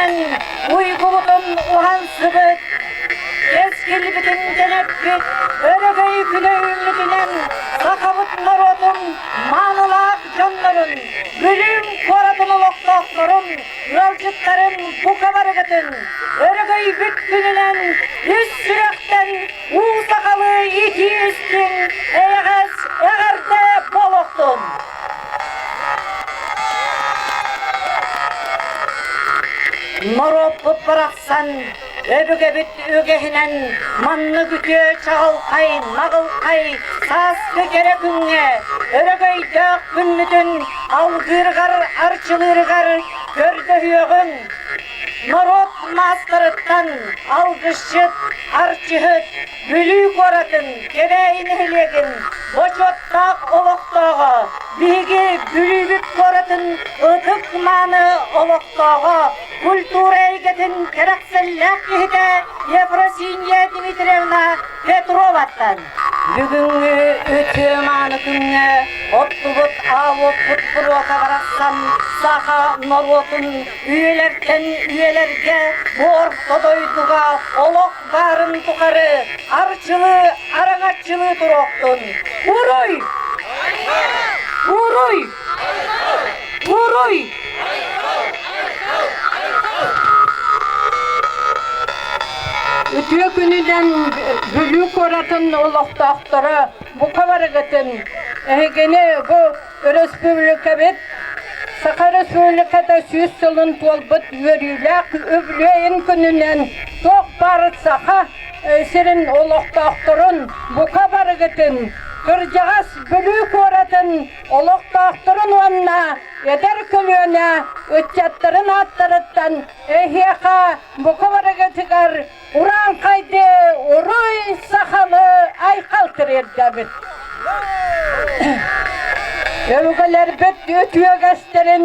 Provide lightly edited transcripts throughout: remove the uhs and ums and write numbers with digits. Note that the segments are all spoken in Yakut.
күнүнэн уйгубутун уһансыбыт, кэскилбитин дэлэппит өрөгөй күнэ үүммүтүнэн сахабыт норуотун маанылаах дьоннорун, Бүлүүм куоратын олохтоохторун, ыалдьыттарын бука барыгытын өрөгөйбүт күнүнэн үс сүрэхтэн уу сахалыы итии истиҥ эйэҕэс эҕэрдэ буолуохтун! Норуоппут барахсан өбүгэбит үгэһинэн маннык үтүө чаҕылхай, наҕылхай сааскы кэрэ күҥҥэ өрөгөйдөөх күммүтүн алгыыргар, арчылыыргар көрдөһүөҕүҥ. Норуот маастарыттан алгысчыт, арчыһыт Бүлүү куоратын Кэбээйи нэһилиэгин бочуоттаах олохтооҕо, биһиги Бүлүүбүт куоратын ытык-мааны олохтооҕо, культура эйгэтин кэрэхсэллээх киһитэ Ефросинья Дмитриевна Петроваттан. Бүгүҥҥү үтүө-мааны күҥҥэ оттубут аал-уоппут буруота барахсан саха норуотун үйэлэртэн үйэлэргэ бу орто дойдуга олох баарын тухары арчылыы, араҥаччылыы туруохтун. Уруй! Уруй! Уруй! Үтүө күнүнэн Бүлүү куоратын олохтоохторо бука барыгытын эһигини бу өрөспүүбүлүкэбит Саха Өрөспүүбүлүкэтэ 100 сылын туолбут үөрүүлээх үбүлүөйүн күнүнэн туох баар саха сирин олохтоохторун бука барыгытын кырдьаҕас Бүлүү куоратын олохтоохторун уонна эдэр көлүөнэ ыччаттарын ааттарыттан эһиэхэ бука барыгытыгар урааҥхайды уруй сахалы айхал тириэрдэбит. Өбүгэлэрбит үтүөгэстэрин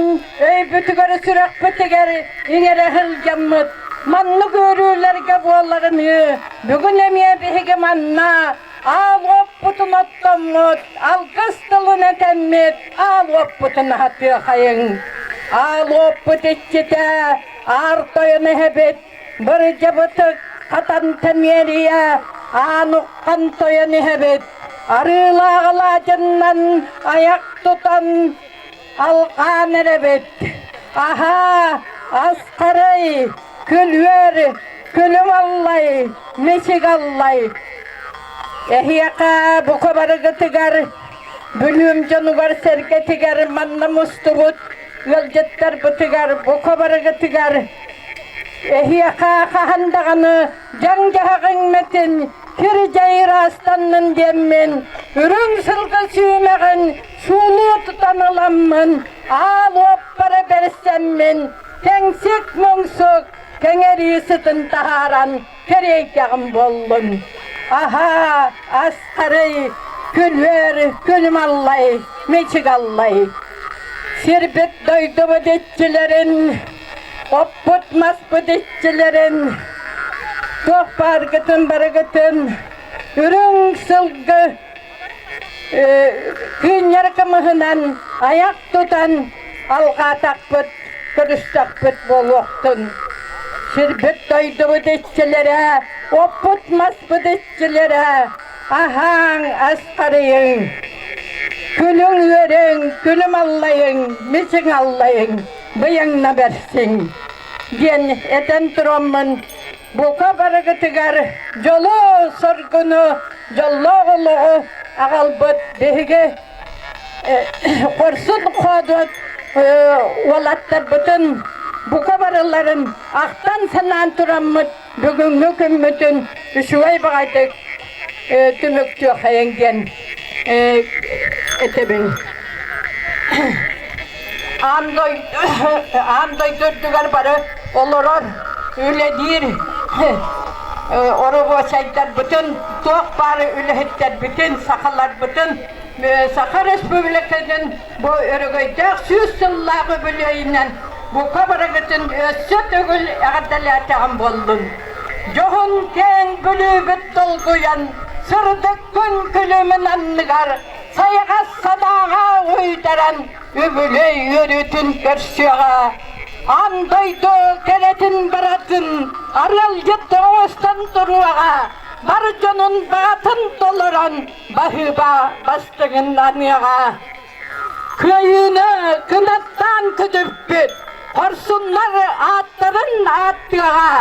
өйбүтүгэр сүрэхпитигэр иҥэрэ сылдьаммыт маннык үөрүүлэргэ буоларыныы бүгүн эмиэ биһиги манна аал уоппутун оттоммут, алгыс тылын этэммит аал уоппутун аһатыахайыҥ. Аал уоппут иччитэ аар тойон эһэбит Бырдьабытык хатан тэмиэрийэ аан уххан тойон иһэбит. Арыылаах алаадьыннан айах тутан алҕаан эрэбит. Аһаа, асхарай, күлүөр, күлүм аллай, мичик аллай. Эһиэхэ бука барыгытыгар, Бүлүүм дьонугар сэргэтигэр манна мустубут ыалдьыттарбытыгар бука барыгытыгар эһиэхэ хаһан даҕаны дьаҥ-дьаһах иҥмэтин, кир-дьай ыраастаннын диэммин, үрүҥ сылгы сүүмэҕин суулуу тутан ыламмын, аал уоппара бэрсэммин, кэҥсик-муҥсук кэҥэрии сытын таһааран кэриэйдэҕим буоллун. Аһаа, астарый, күлүөр, күлүм аллай, мичик аллай. Сирбит дойдубут иччилэрин, оппут маспыт иччилэрин, туох бааргытын барыгытын, үрүҥ сылгы кыынньар кымыһынан айах тутан алҕаатахпыт, көрүстэхпит буолуохтун. Сирбит дойдубут иччилэрэ, оппут-маспыт иччилэрэ, аһааҥ, астарыйыҥ, күлүҥ үөрүҥ, күлүм аллайыҥ, мичиҥ аллайыҥ, быйаҥна бэрсиҥ диэн этэн тураммын Бука барыгытыгар дьолу-соргуну, дьоллоох олоҕу аҕалбыт биһиги хорсун хоодуот уолаттарбытын бука барыларын ахтан-санаан тураммыт бүгүҥҥү күммүтүн үчүгэй баҕайытык түмүктүөххэйиҥ диэн этэбин. Аан дойду үрдүгэр бары олорор, үлэлиир оробуочайдарбытын, туох баар үлэһиттэрбитин, сахаларбытын Саха Республикатын бу өрөгөйдөөх 100 сыллаах үбүлүөйүнэн бука барыгытын өссө төгүл эҕэрдэлээтэҕим буоллун. Дьоһун киэҥ Бүлүүбүт долгуйан, сырдык күн күлүмүн анныгар сайаҕас санааҕа уйдаран үбүлүөй үөрүүтүн көрсүөҕэ. Аан дойду кэрэтин баратын арыалдьыт оҥостон туруоҕа, бар дьонун баҕатын толорон баһыыба бастыҥын аныаҕа. Кыайыыны кынаттаан көтүппүт, хорсуннар ааттарын ааттыаҕа,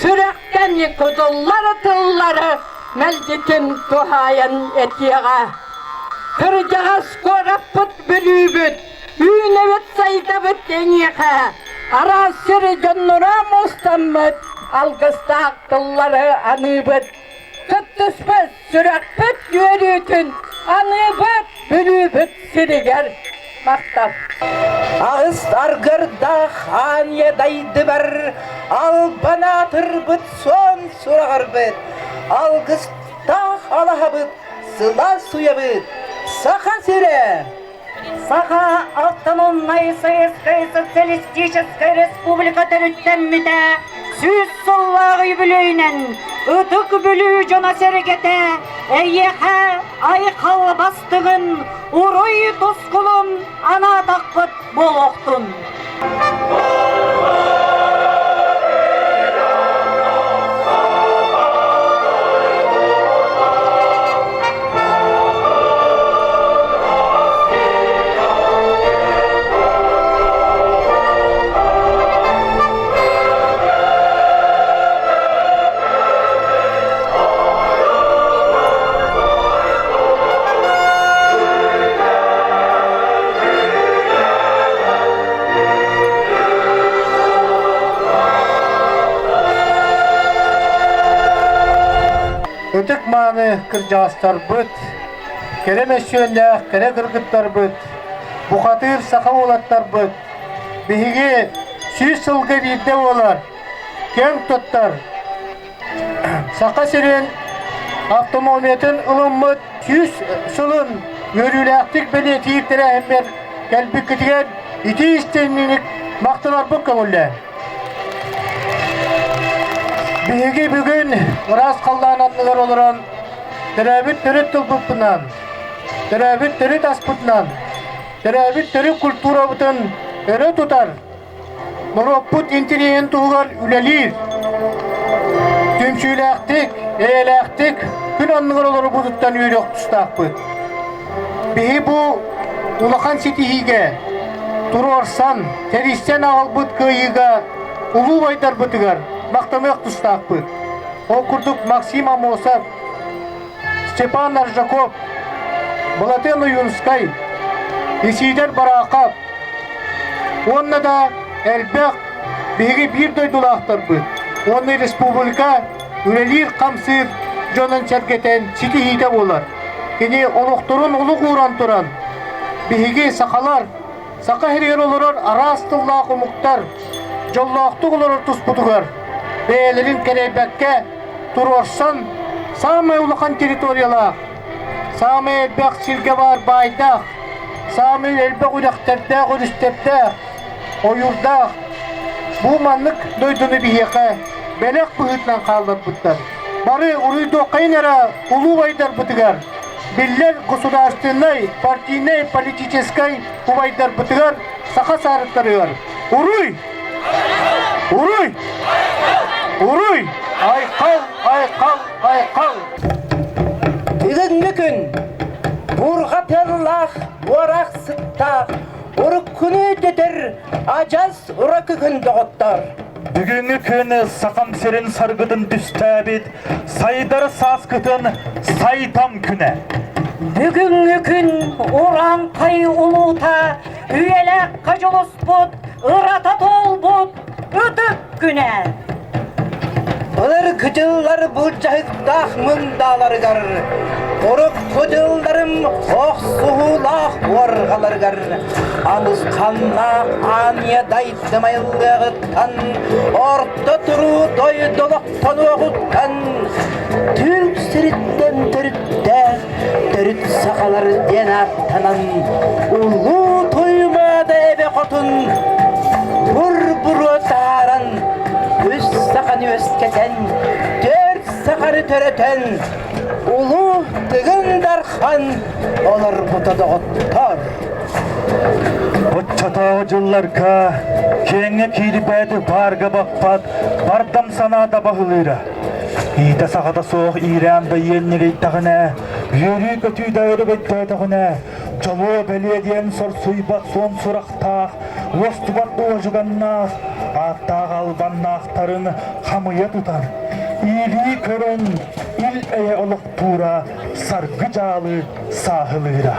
сүрэхтэн кутуллар тыллары мэлдьитин туһаайан этиэҕэ. Кырдьаҕас куораппыт Бүлүүбүт, үүнэбит-сайдабыт эйиэхэ, араас сир дьонноро мустаммыт, алгыстаах тыллары аныыбыт. Кыттыспыт сүрэхпит үөрүүтүн аныыбыт Бүлүүбүт сиригэр махтал. Аҕыс аргырдаах аанньа дайдыбар албан аатырбыт суон сураҕарбыт, алгыстаах алаһабыт сылаас уйабыт Саха сирэ! Саха Автономнай Советскай Социалистическай Республика төрүттэммитэ 100 сыллаах үбүлүөйүнэн Ытык Бүлүү дьоно-сэргэтэ эйиэхэ айхал бастыҥын, уруй тускулун анаатахпыт буолуохтун! Ытык-мааны кырдьаҕастарбыт, кэрэ мөссүөннээх кэрэ кыргыттарбыт, бухатыыр саха уолаттарбыт, биһиги 100 сылга биирдэ буолар кэм туттар Саха сирин автономиятын ылыммыт 100 сылын үөрүүлээхтик бэлиэтиир тэрээһиммэр кэлбиккитигэр итии истиҥник махтанарбыт көҥүллээн. Биһиги бүгүн ыраас халлаан анныгар олорон төрөөбүт төрүт тылбыппынан, төрөөбүт төрүт аспытынан, төрөөбүт төрүт культурабытын өрө тутар, норуоппут интэриэһин туһугар үлэлиир, түмсүүлээхтик, эйэлээхтик күн анныгар олорбутуттан үөрүөх тустаахпыт. Биһи бу улахан ситиһиигэ туруорсан, тэрийсэн аҕалбыт кыайыыга улуу убайдарбытыгар махтаныах тустаахпыт. Ол курдук Максим Аммосов, Степан Аржаков, Былатыан Ойуунскай, Исидор Барахов уонна да элбэх биһиги биир дойдулаахтарбыт уонна республика үлэлиир-хамсыыр дьонун сэргэтэн ситиһиитэ буолар. Кини олохторун олук ууран туран, биһиги сахалар, саха сиригэр олорор араас тыллаах омуктар дьоллоохтук олорор туспутугар бэйэлэрин кэрэйбэккэ туруорсан саамай улахан территориялаах, саамай элбэх сиргэ баар баайдаах, саамай элбэх үрэхтэрдээх, өрүстэрдээх, ойуурдаах бу маннык дойдуну биһиэхэ бэлэх быһыытынан хаалларбыттар. Бары уруйдуоххайын эрэ улуу убайдарбытыгар, биллэр государственнай, партийнай, политическай убайдарбытыгар, саха саарыттарыгар уруй! Уруй! Уруй! Айхал! Айхал! Айхал! Бүгүҥҥү күн бурҕа тыаллаах, буорах сыттаах, уруккуну өйдөтөр адьас уракы күн доҕоттор. Бүгүҥҥү күн Сахам сирин саргытын түстээбит сайдар сааскытын сайдам күнэ. Бүгүҥҥү күн урааҥхай улуута үйэлээххэ дьулуспут, ырата туолбут ытык күнэ. Былыргы дьыллар былдьаһыктаах мындааларыгар, урукку дьылларым охсуһуулаах уорҕаларыгар, анысханнаах аанньа дайдымайыллыаҕыттан, орто туруу дойдолохтонуоҕуттан, түүл сириттэн төрүттээх төрүт сахалар диэн ааттанан, улуу Туймаада эбэ хотун бур-буруо таһааран, үс саханы үөскэтэн, түөрт саханы төрөтөн, улуу Тыгын Дархан олорбута доҕоттор. Оччотооҕу дьылларга киэҥҥэ киирбэт, баарга баппат, бардам санаата баһылыыра. Иитэ-саҕата суох иирээн да иэнньигийдэҕинэ, үөрүү-көтүү да өрөгөйдөөтөҕүнэ, дьолуо бэлиэ диэн сорсуйбат суон сурахтаах, уостубат уодьуганнаах, ааттаах албаннаахтарын хамыйа тутан, иилии көрөн, ил-эйэ олохтуура, саргы-дьаалы сааһылыыра.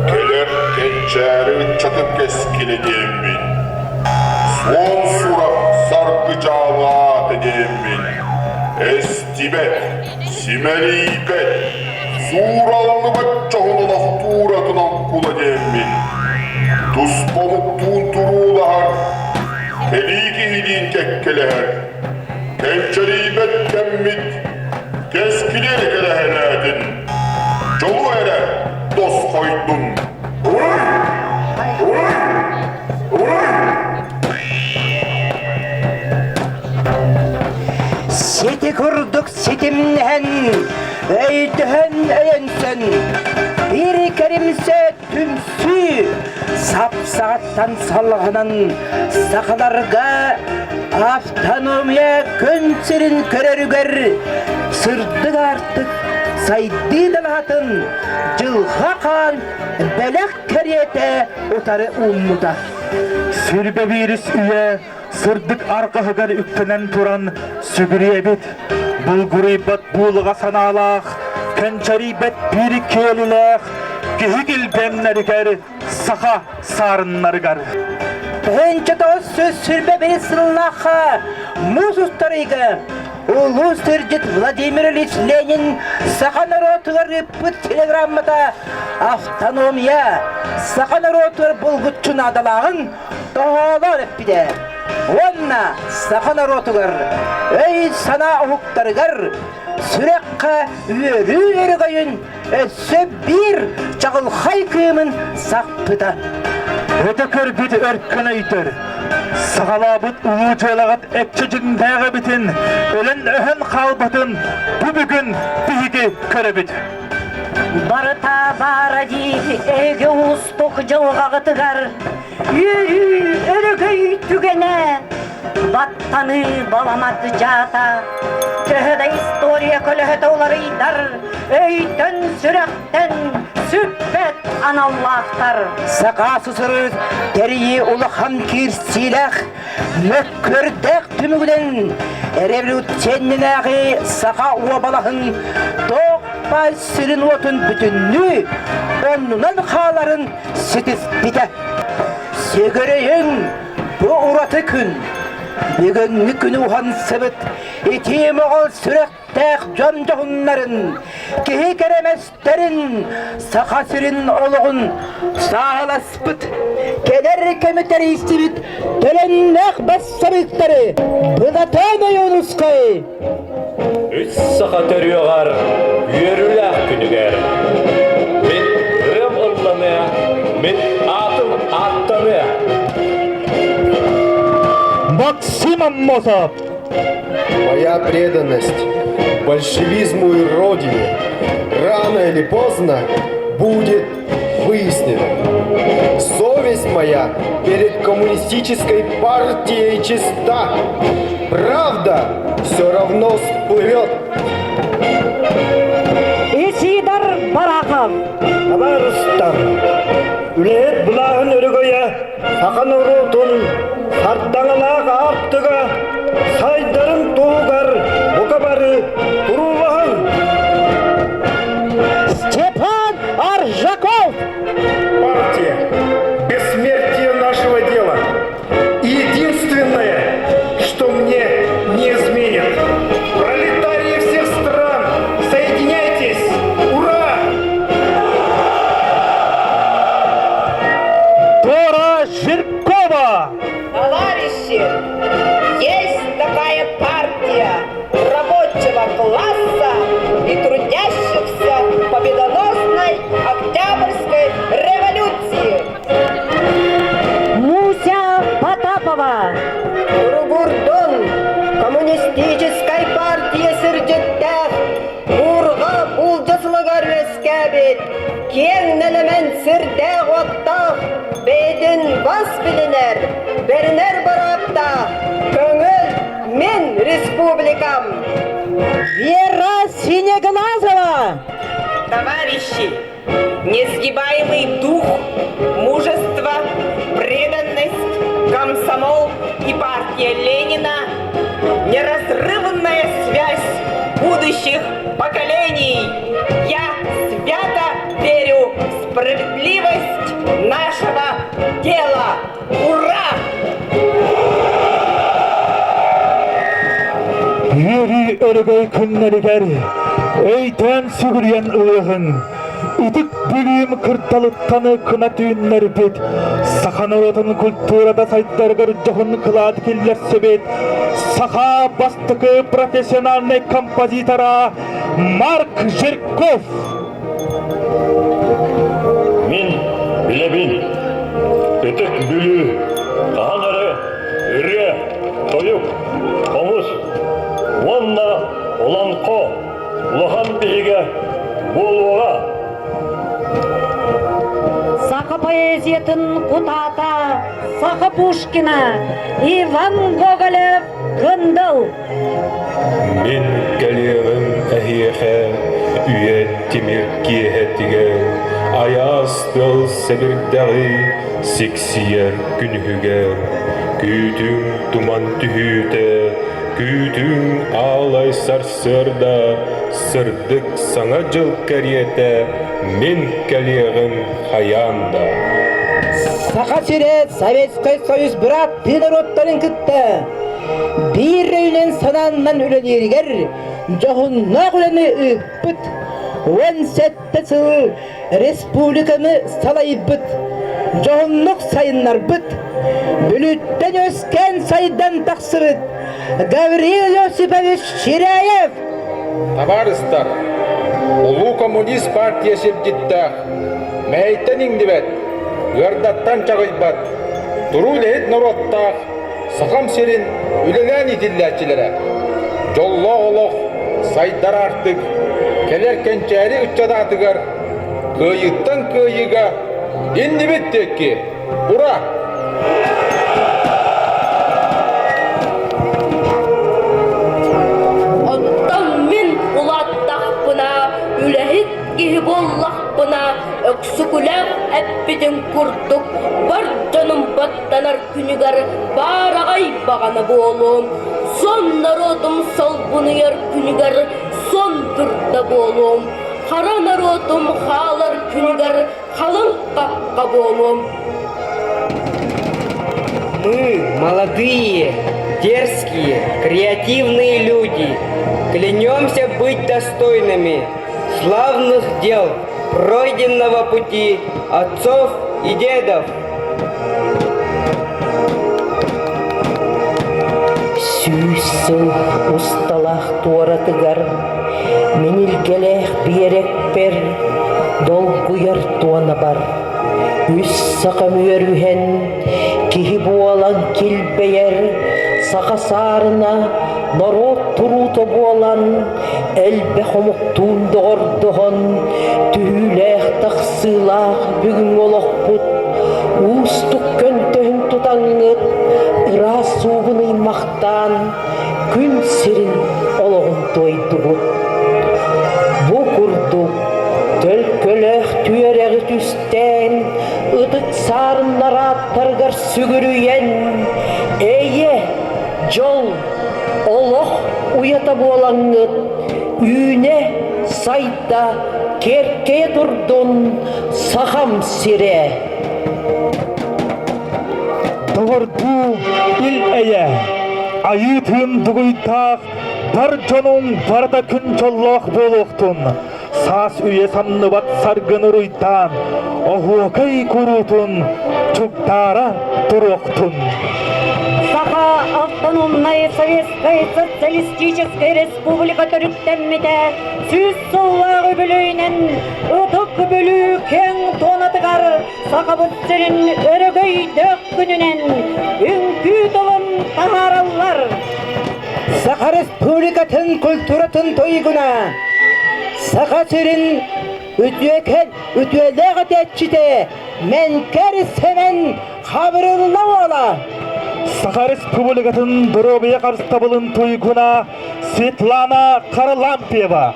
Кэлэр кэнчээри ыччатын кэскилэ диэммин, суон сурах саргы дьаалаата диэммин, эстибэт, симэлийбэт, суураллыбат дьоһун олох тууратынан кула диэммин, туспа омуктуун туруулаһар, кэлии киһилиин кэккэлэһэр, кэнчэрийбэт кэммит кэскили эрэ кэрэһэлээтин, дьолу эрэ тосхойдун. Уруй! Уруй! Уруй! Сити курдук ситимнэһэн, өйдөһөн өйөнсөн, биир кэримсэ түмсүү сап-саҕаттан салҕанан сахаларга автономия күн сирин көрөрүгэр сырдык аартык сайдыы далаһатын дьылҕа хаан бэлэх кэриэтэ утары ууммута. Сүрбэ биирис үйэ сырдык арҕаһыгар үктэнэн туран сүгүрүйэбит. Булгуруйбат буулаҕа санаалаах, кэнчэрийбэт биир киэлилээх киһи килбэҥнэригэр, саха саарыннарыгар. 1921 сыллаахха муус устарыйга улуу сирдьит Владимир Ильич Ленин саха норуотугар ыыппыт телеграммата автономия саха норуотугар булгуччу наадалааҕын тоһоҕолоон эппитэ уонна саха норуотугар өй-санаа уһуктарыгар сүрэххэ үөрүү өрөгөйүн өссө биир чаҕылхай кыымын сахпыта. Өтө көрбүт өркөн өйдөр, саҕалаабыт улуу дьыалаҕыт экчи дьиҥнээх эбитин, өлөн-өһөн хаалбатын бу бүгүн биһиги көрөбүт. Барыта баара дии эһиги уустук дьылҕаҕытыгар Үөрүү өрөгөй түгэнэ, баттаныы баламат дьаата, төһө да история көлөһөтө уларыйдар, өйтөн сүрэхтэн сүппэт аналлаахтар. Саха сусыры тэрийии улахан киирсиилээх, мөккүөрдээх түмүгүнэн революционнааҕы саха уобалаһын туох сирин-уотун бүтүннүү оннунан хааларын ситиспитэ. Сүгүрүйүҥ бу ураты күн. Бүгүҥҥү күнү уһансыбыт итии моҕол сүрэхтээх дьон дьоһуннарын, киһи кэрэмэстэрин, Саха сирин олоҕун сааһыласпыт, кэлэр кэми тэрийсибит төлөннөөх бассабыыктары Былатыан Ойуунускай Үс саха төрүөҕэр үөрүүлээх күнүгэр мин ырыам ылланыа, мин аатым ааттаныа. Максим Аммосов! Моя преданность большевизму и родине рано или поздно будет выяснена. Совесть моя перед коммунистической партией чиста. Правда все равно всплывет. Исидор Барахов. Табаарыстар, үлэһит былааһын өрөгөйө саха норуотун сардаҥалаах аартыга сайдарын туһугар бука бары туруулаһыҥ! Степан Аржаков! Партия – бессмертие нашего дела. И единственное, что мне не изменит. Пролетарии всех стран, соединяйтесь! Ура! Дора Жиркова! Товарищи, есть такая партия рабочего класса и трудящихся победоносной Октябрьской революции. Коммунистическай партия сирдьиттээх Буурҕа буулдьа сылыгар үөскээбит киэҥ нэлэмэн сирдээх-уоттаах бэйэтин бас билинэр, бэринэр бырааптаах көҥүл мин республикам! Вера Синеглазова! Товарищи, несгибаемый дух, мужество, преданность, комсомол и партия Ленина – неразрывная связь будущих поколений. Я свято верю в справедливость нашего дела. Ура! Үөрүү өрөгөй күннэригэр өйдөөн сүгүрүйэн ылыаҕыҥ. Ытык Бүлүүм кырдалыттан кынат үүннэрбит, саха норуотун культурата сайдарыгар дьоһун кылаат киллэрсибит саха бастакы профессиональнай композитора Марк Жирков. Мин билэбин, Ытык Бүлүү хаһан эрэ ырыа, тойук, хомус уонна олоҥхо улахан биһигэ буолуоҕа. Саха поэзиятын кутаата Саха Пушкина, Иван Гоголев, Кындыл. Мин кэлиэҕим эһиэхэ үйэ тимир киэһэтигэр айаас тыал сэбирдэҕи сиксийэр күнүһүгэр күүтүҥ туман түһүүтэ күүтүҥ аалай сарсыарда сырдык саҥа дьыл кэриэтэ мин кэлиэҕим хайаан да Саха сирэ Советскай Союз бырааттыы норуоттарын кытта биир өйүнэн санааннан үлэлииригэр дьоһуннаах үлэни ыыппыт 17 сыл республиканы салайбыт, дьоһуннук сайыннарбыт, Бүлүүттэн үөскээн сайдан тахсыбыт Гаврил Осипович Чиряев! Табаарыстар, улуу коммунист партия сирдьиттээх, мэһэйтэн иҥнибэт, ыардаттан чаҕыйбат, туруу үлэһит норуоттаах Сахам сирин үлэлээн иитиллээччилэрэ дьоллоох олох, сайдар аартык, кэлэр кэнчээри ыччат аатыгар кыайыыттан кыайыыга иннибит диэки ура! Оттон мин улааттахпына, үлэһит киһи буоллахпына, Өксөкүлээх эппитин курдук бар дьонум баттанар күнүгэр баараҕай баҕана буолуом, сон норуотум солбунуйар күнүгэр сон дурда буолуом, хара норуотум хаалар күнүгэр халыҥ хахха буолуом. Мы, молодые, дерзкие, креативные люди, клянемся быть достойными славных дел пройденного пути отцов и дедов. Сүүс сыл усталаах туоратыгар мин илгэлээх биэрэкпэр долгуйар туонабар үс саха үөрүһэн киһи буолан килбэйэр саха саарына норуот туруута буолан элбэх омуктуун доҕордоһон түһүүлээх-тахсыылаах бүгүҥҥү олохпут уустук көнтөһүн тутаҥҥыт ыраас суугун ыймахтаан күн сирин олоҕун туойдубут. Бу курдук төлкөлөөх түөрэҕи түстээн ытык саарыннар ааттарыгар сүгүрүйэн эйэ, дьол, олох уйата буолаҥҥыт үүнэ, сайда, киэркэйэ турдун Сахам сирэ! Доҕордуу ил-эйэ, айыы тыын дугуйдаах бар дьонуҥ барыта күн дьоллоох буолуохтун, саас үйэ самныбат саргын уруйдаан, оһуокай куруутун чугдаара туруохтун. Саха Автономнай Советскай Социалистическай Республика төрүттэммитэ 100 сыллаах үбүлүөйүнэн Ытык Бүлүү киэҥ туонатыгар Сахабыт сирин өрөгөйдөөх күнүнэн үҥкүү тылын таһаараллар. Саха Республикатын культуратын тойгуна, Саха сирин үтүөкэн үтүөлээх этээччитэ Мэҥкэр Сэмэн Хабырылла уола. Саха Республикатын доруобуйа харыстабылын туйгуна Светлана Харлампьева.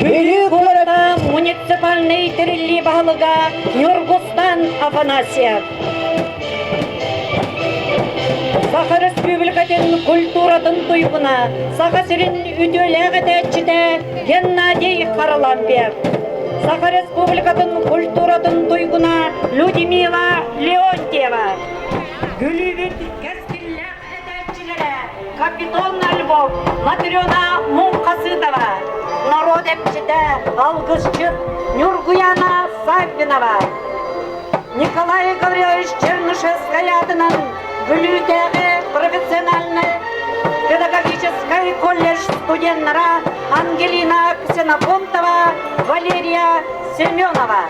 Бүлүү куората муниципальнай тэриллии баһылыга Ньургустан Афанасьев. Саха Республикатын культуратын туйгуна, Саха сирин үтүөлээх этээччитэ Геннадий Харлампьев. Саха Республикатын культуратын туйгуна Людмила Леонтьева. Бүлүүбүт кэскиллээх этээччилэрэ Капитон Львов, Матрена Муҥхасытова, норуот эмчитэ, алгысчыт Нюргуяна Саввинова, Николай Гаврилович Чернышевскай аатынан Бүлүүтээҕи профессиональнай педагогическай колледж студеннара Ангелина Ксенофонтова, Валерия Семенова.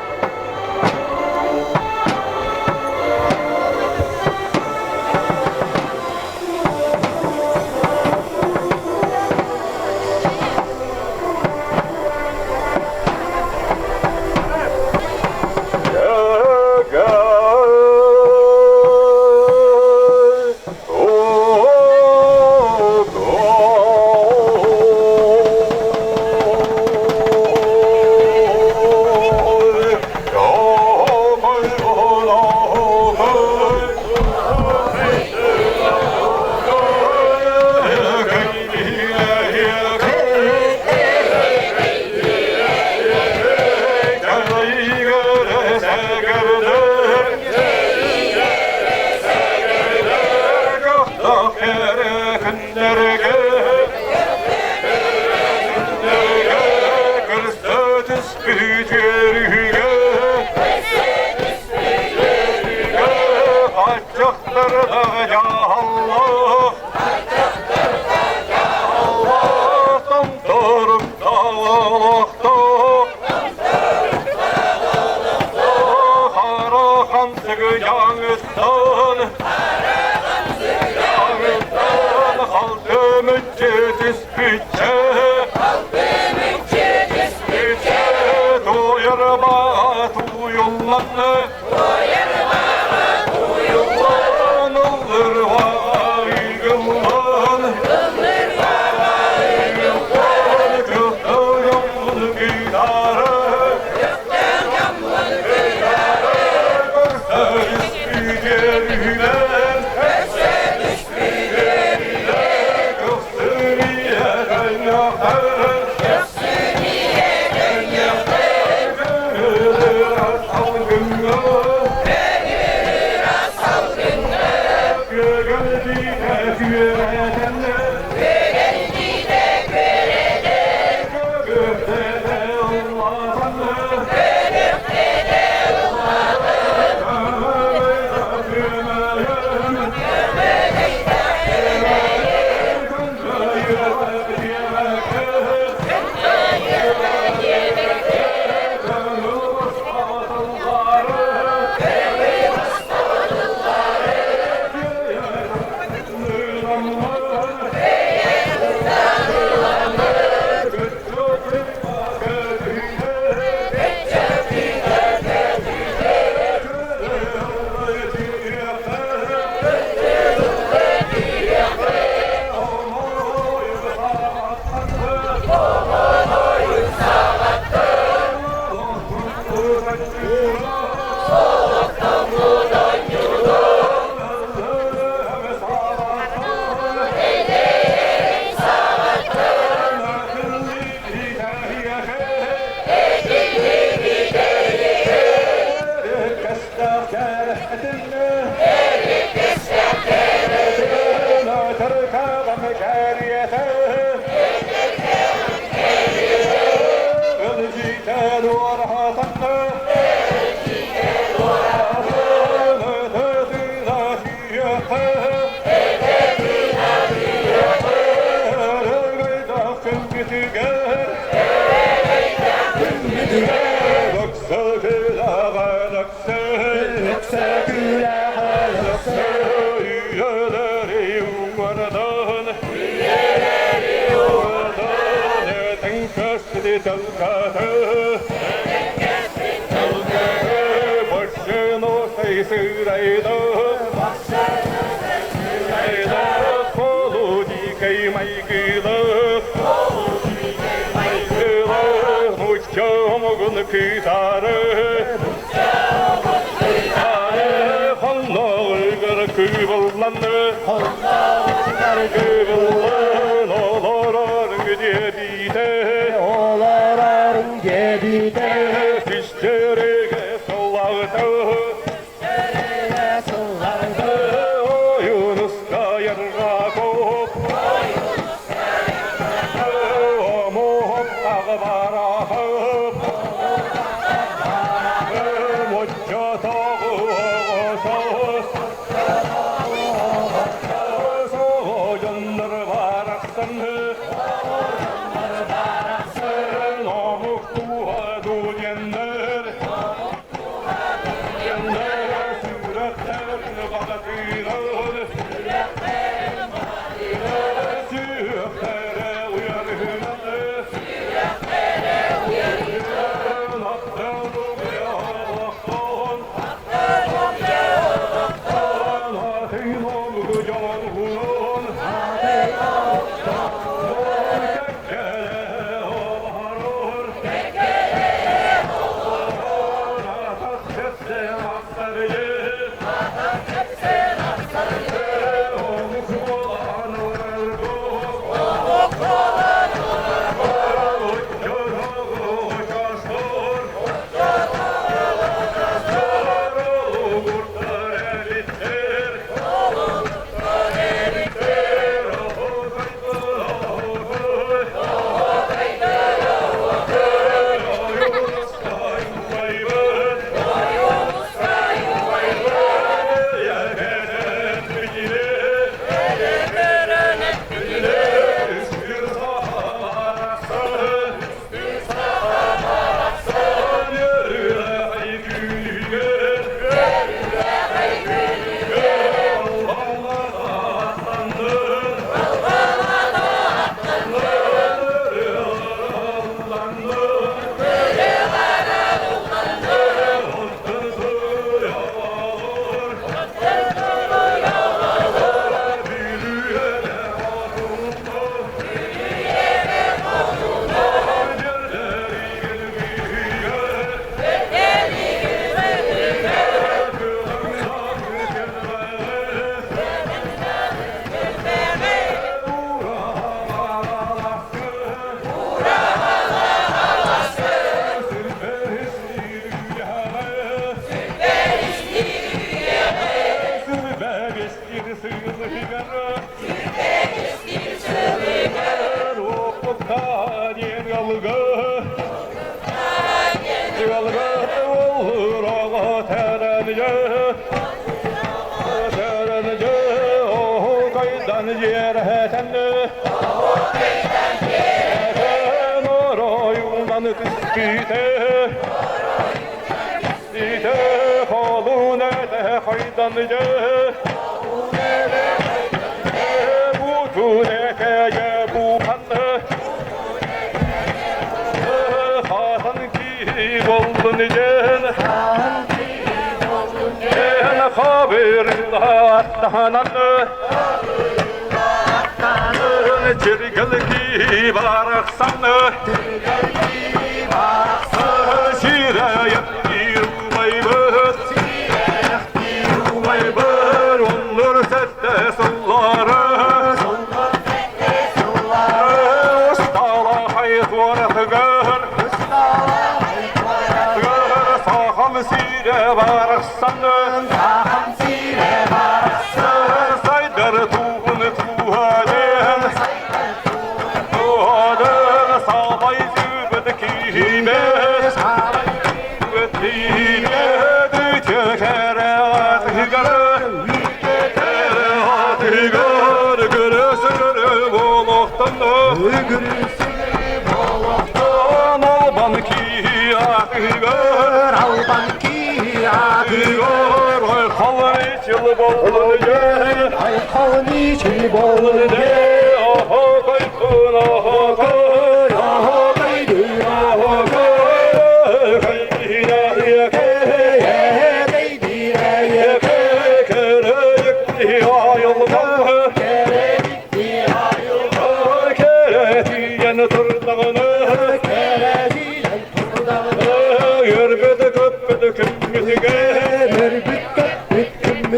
сырайда, Холодикай майгылах, майгылах, нучча омугун кытары, Хонноҕугар кыыбылланы, кыыбыллан олорорун диэбитэ, олорорун диэбитэ, Түстереге сыллаҕыта, Ойунуска ярга коп, Омоһоп аҕабарахып, Моччотоҕу оҕосос, Дьоннор барахсан, Омук туһа дугеннер, Сүрэхтэрин баҕатыылар, Сүрэхтэрэ уйарыһынан,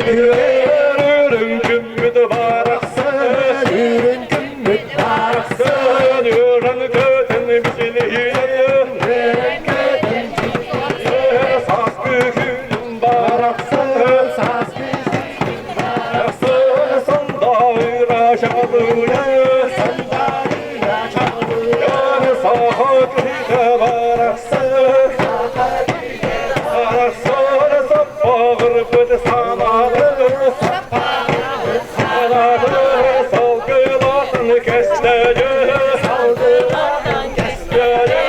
Үрүҥ күммүт барахсан, үрүҥ күммүт барахсан, үрүҥ көтөн бичилиһиэн, үрүҥ көтөн сааскы күнүм барахсан, сааскы барахсан, сандайра чалыйа, сандайра чалыйа, саха киһитэ барахсан, барахсан, саппаҕырбыт санааты, санааты, салгылатын кэстэйэ, салгылатын кэстэйэ,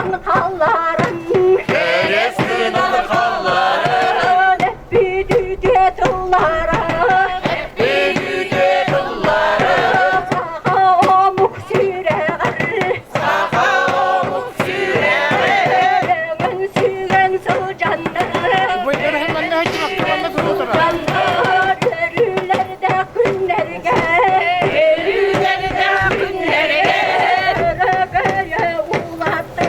гынан халларын Кэрес гынан халларын Эппит үтүө тыллара Эппит үтүө тыллара Саха омук сүрэҕэр Саха омук сүрэҕэр Өҥөн сүгэн сылдьаннар Сылдьаннар Өрүүлэрдээх күннэргэ Өрүүлэрдээх күннэргэ Өрөгөйө улааттын.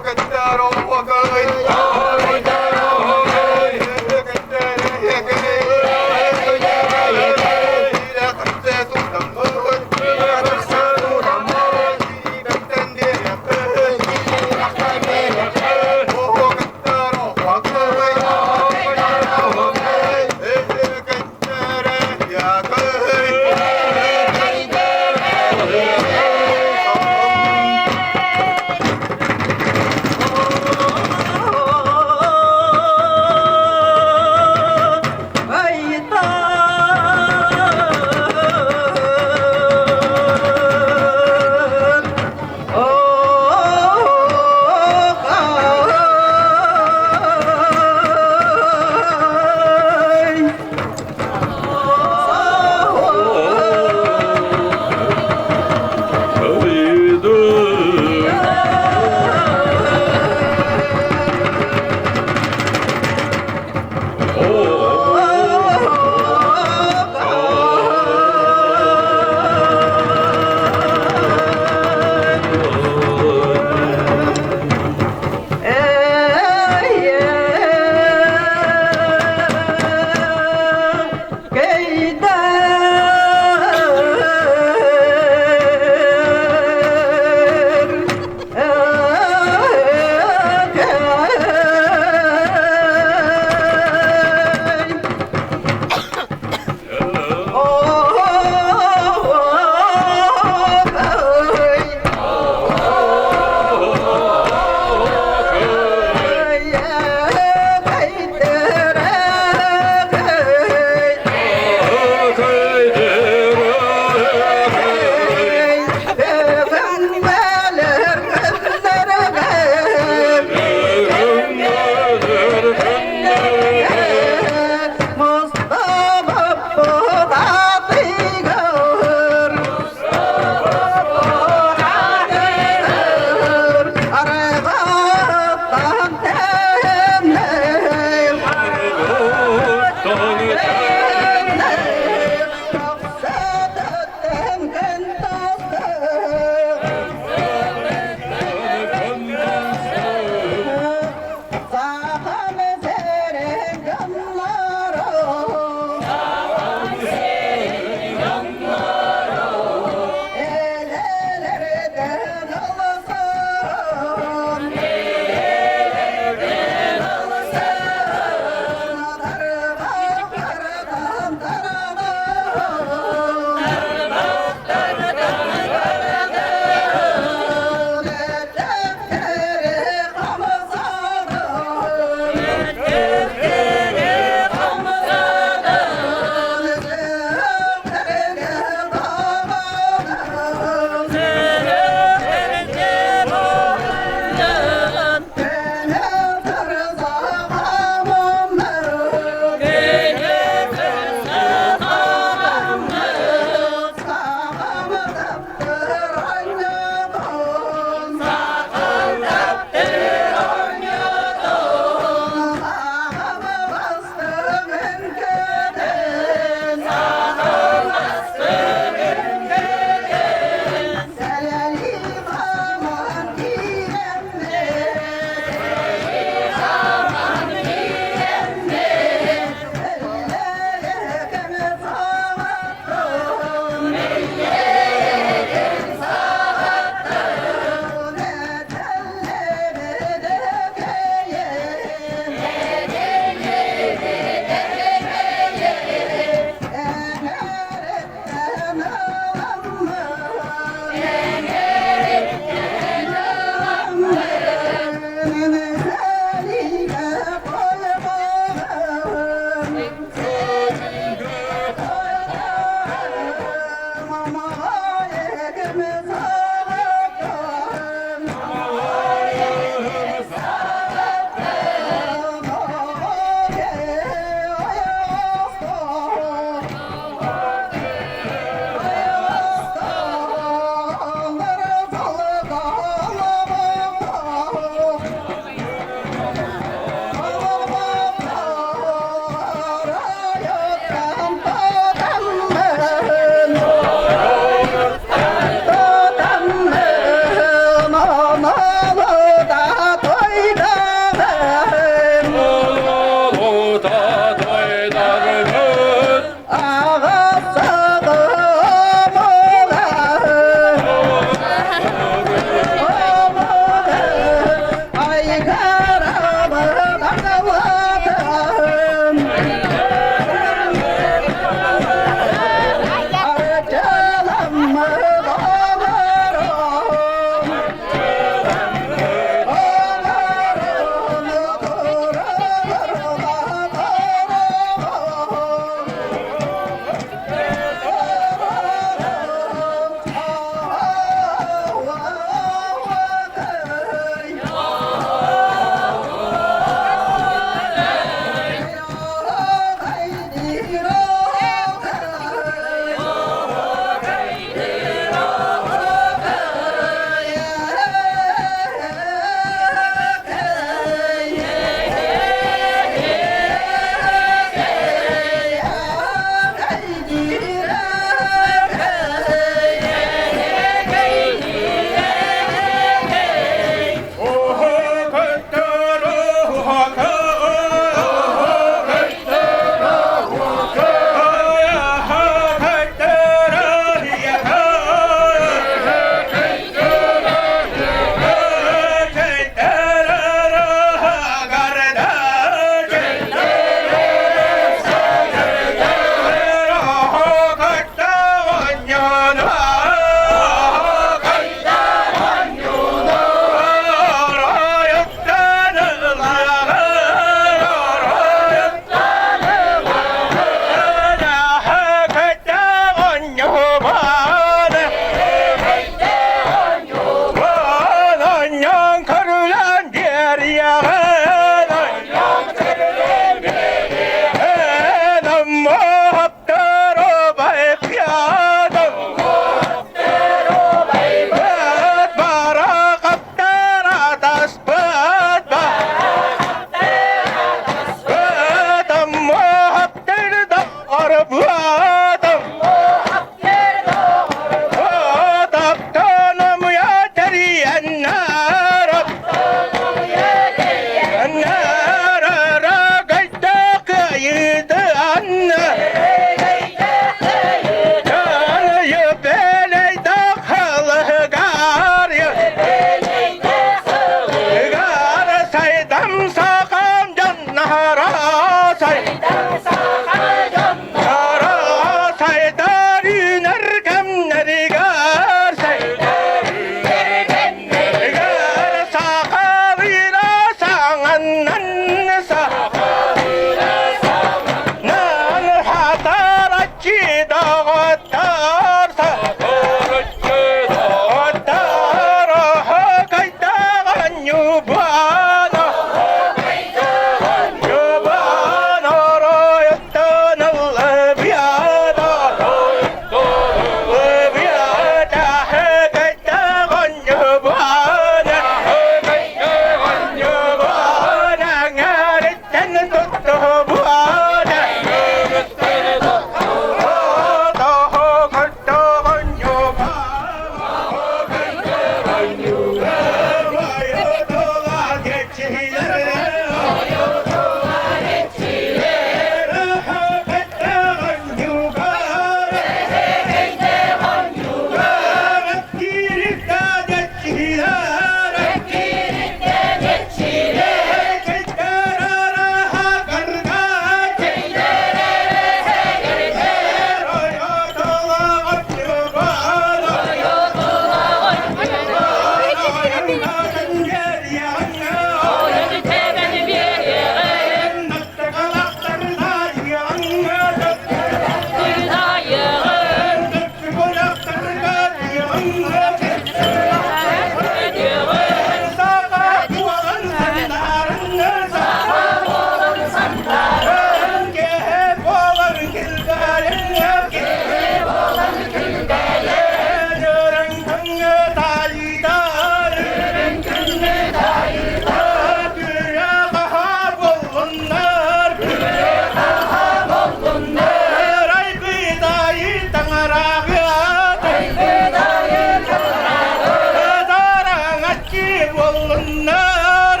буоллуннар,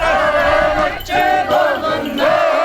буоллуннар,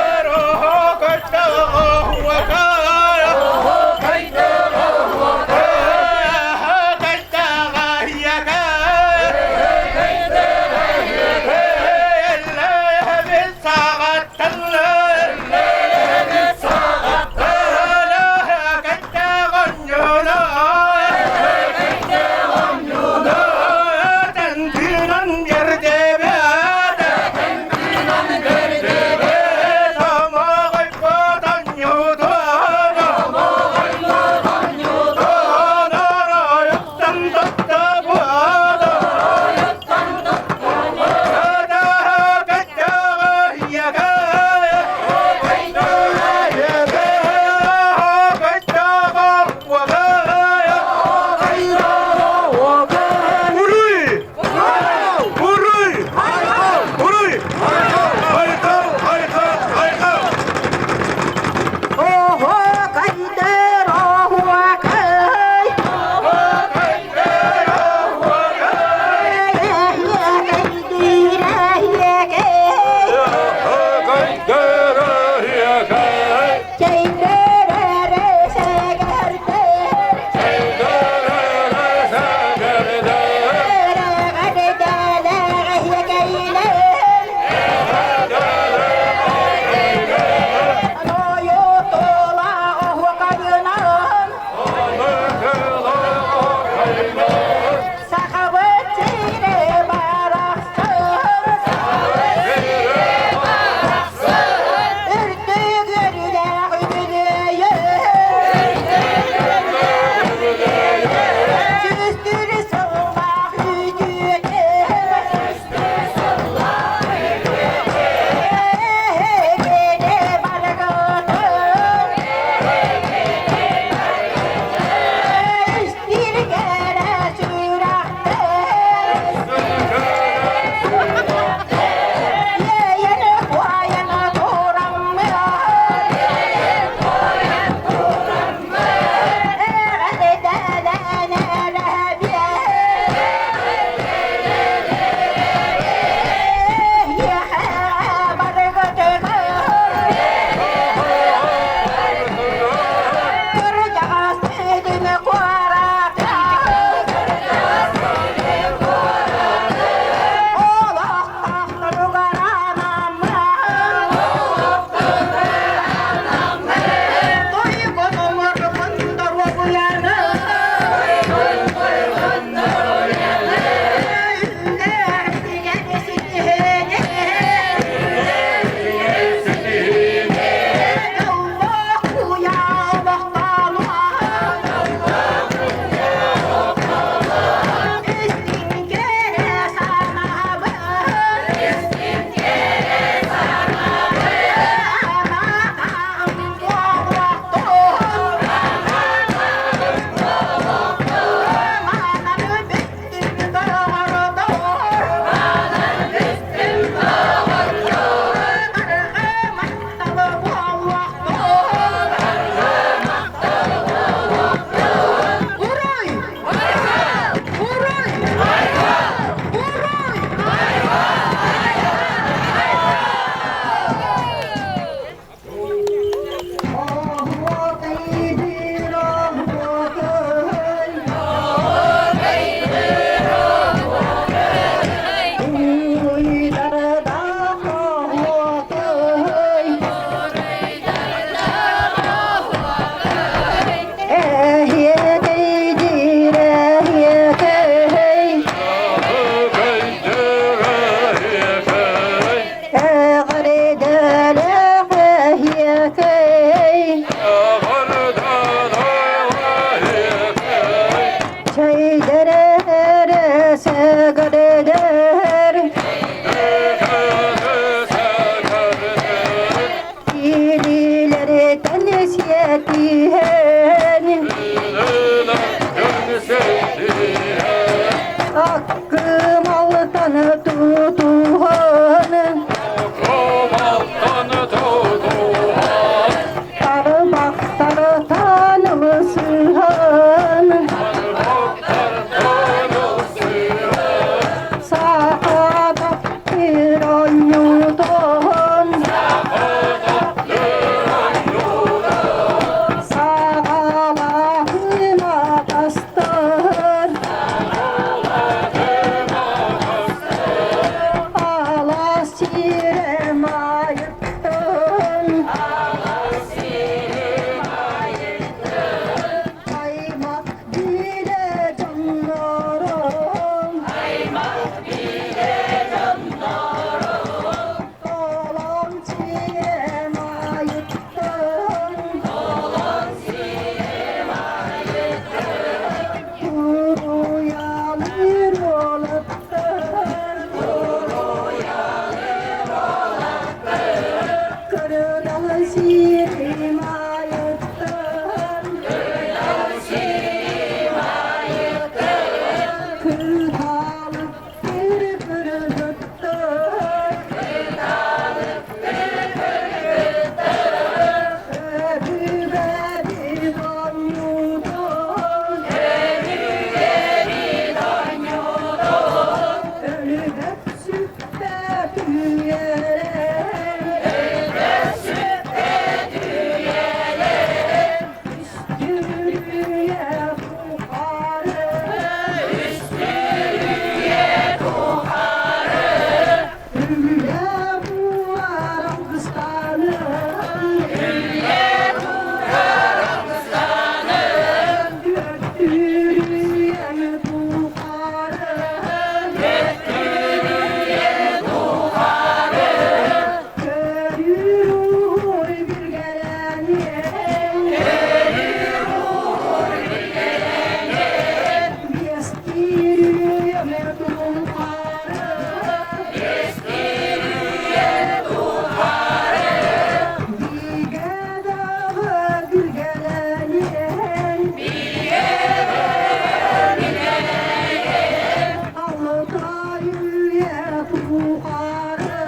тухары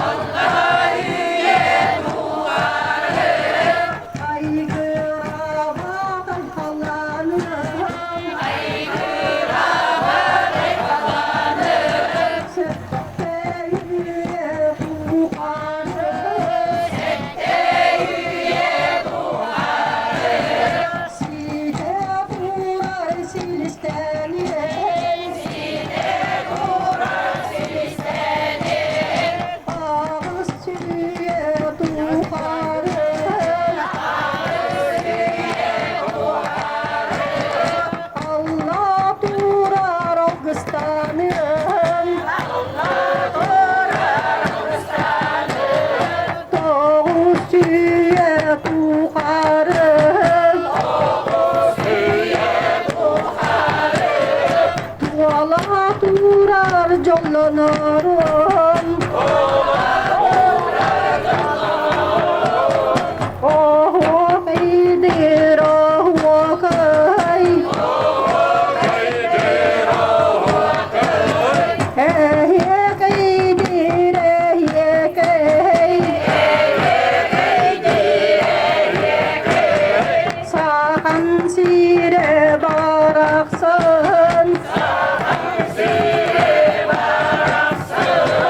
Алта үйэ тухары Айгырабат айхалланын Айгырабат айхалланын Сэттэ үйэ тухары Сэттэ үйэ тухары Ситэ турар силистэнин Ситэ турар силистэнин Аҕыс үйэ тухары Аҕыс үйэ тухары Алла турар алгыстанын Алла турар алгыстанын Тоҕус үйэ тухары Тоҕус үйэ тухары Туола турар дьоллонорун Туола турар дьоллонорун Оһуохайдыр оһуохай Оһуохайдыр оһуохай Эһиэкэйдир эһиэкэй Эһиэкэйдир эһиэкэй Сахан сирэ барахсан Сахан сирэ барахсан.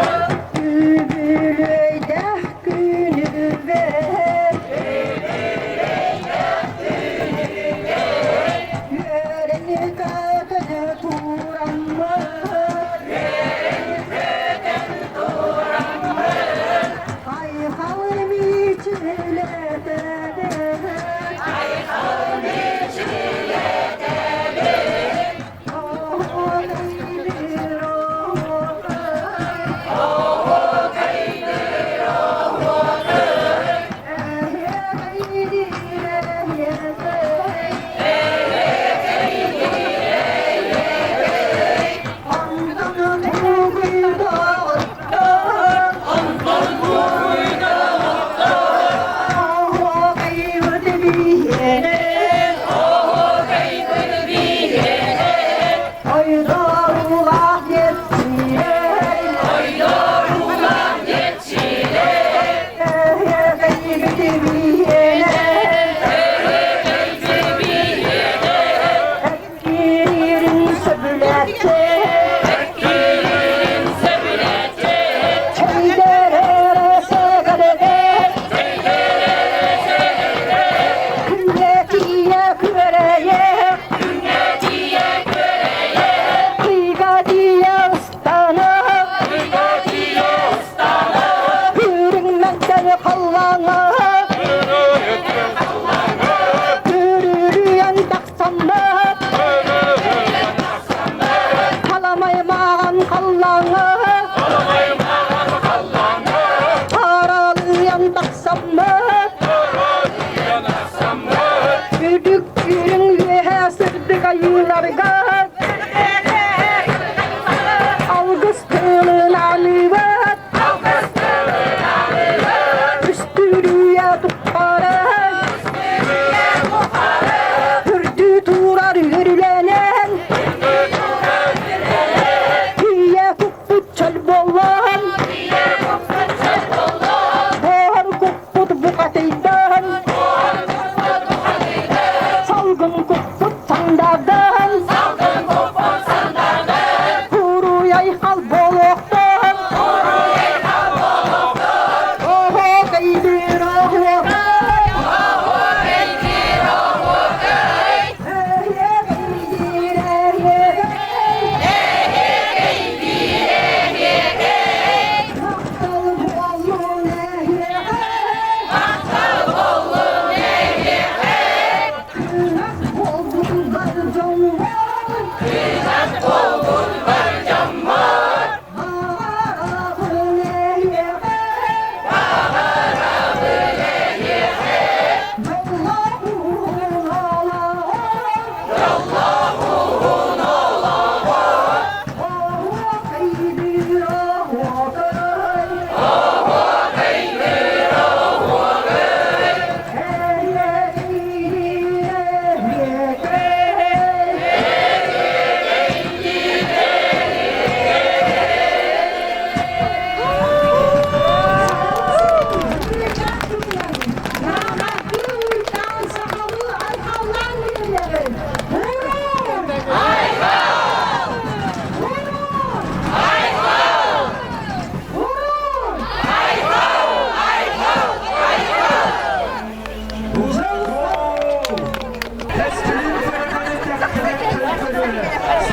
көлүөнэ.